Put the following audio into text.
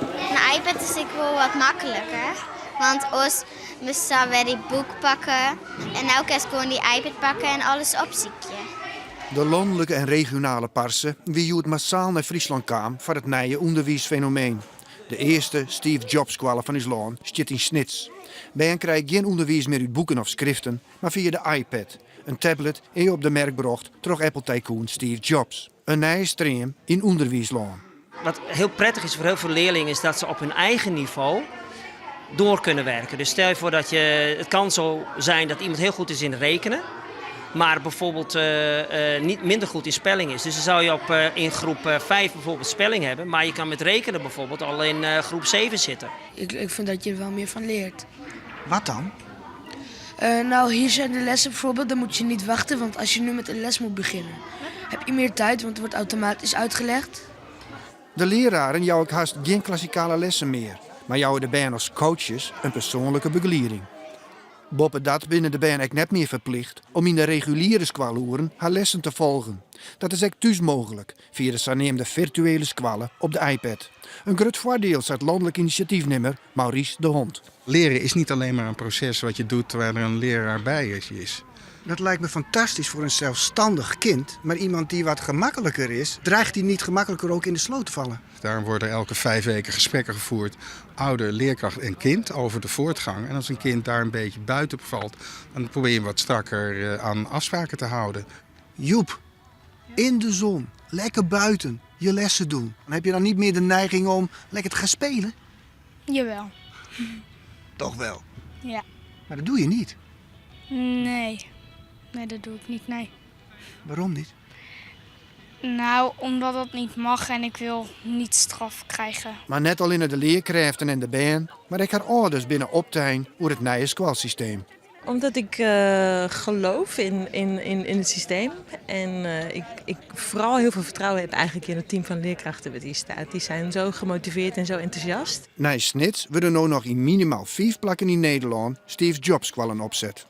In iPad is ek wol wat makliker, want oars moatst sa wer dy boek pakke en no kinst gewoan dy iPad pakke en alles opsykje. De lanlike en regionale parse wie hjoed massaal nei Fryslân kaam foar it nije ûnderwiisfenomeen. De earste Steve Jobs-skoalle fan ús lân stiet yn Snits. Bern krije gjin ûnderwiis mear út boeken of skriften, mar fia de iPad, in tablet ea op de merk brocht troch Apple-tycoon Steve Jobs. In nije stream yn ûnderwiislân. Wat heel prettig is voor heel veel leerlingen is dat ze op hun eigen niveau door kunnen werken. Dus stel je voor dat je, het kan zo zijn dat iemand heel goed is in rekenen, maar bijvoorbeeld niet minder goed in spelling is. Dus dan zou je op, in groep 5 bijvoorbeeld spelling hebben, maar je kan met rekenen bijvoorbeeld al in groep 7 zitten. Ik vind dat je er wel meer van leert. Wat dan? Nou, hier zijn de lessen bijvoorbeeld, dan moet je niet wachten, want als je nu met een les moet beginnen, heb je meer tijd, want het wordt automatisch uitgelegd. De leararen jouwe ek hast gjin klassikale lessen mear, mar jouwe de bern as coaches in persoanlike begelieding. Boppedat binne de bern ek net mear ferplicht om yn de reguliere skoaloeren har lessen te folgen. Dat is ek thús mooglik, fia de saneamde firtuele skoalle op de iPad. In grut foardiel, seit lanlik inisjatyfnimmer Maurice de Hond. Leren is niet alleen maar een proces wat je doet terwijl er een leraar bij is. Dat lijkt me fantastisch voor een zelfstandig kind, maar iemand die wat gemakkelijker is, dreigt die niet gemakkelijker ook in de sloot te vallen? Daarom worden elke 5 weken gesprekken gevoerd, ouder, leerkracht en kind, over de voortgang. En als een kind daar een beetje buiten valt, dan probeer je hem wat strakker aan afspraken te houden. Joep, in de zon, lekker buiten, je lessen doen. Dan heb je dan niet meer de neiging om lekker te gaan spelen? Jawel. Toch wel? Ja. Maar dat doe je niet? Nee. Nee, dat doe ik niet, nee. Waarom niet? Nou, omdat dat niet mag en ik wil niet straf krijgen. Mar net allinne de learkrêften en de bern, mar ek har âlders binne optein oer it nije skoalsysteem. Omdat ik geloof in het systeem. En ik vooral heel veel vertrouwen heb eigenlijk in het team van leerkrachten wat hier staat. Die zijn zo gemotiveerd en zo enthousiast. Nei Snits wurde no noch yn minimaal 5 plakken yn Nederlân Steve Jobs skoallen opset.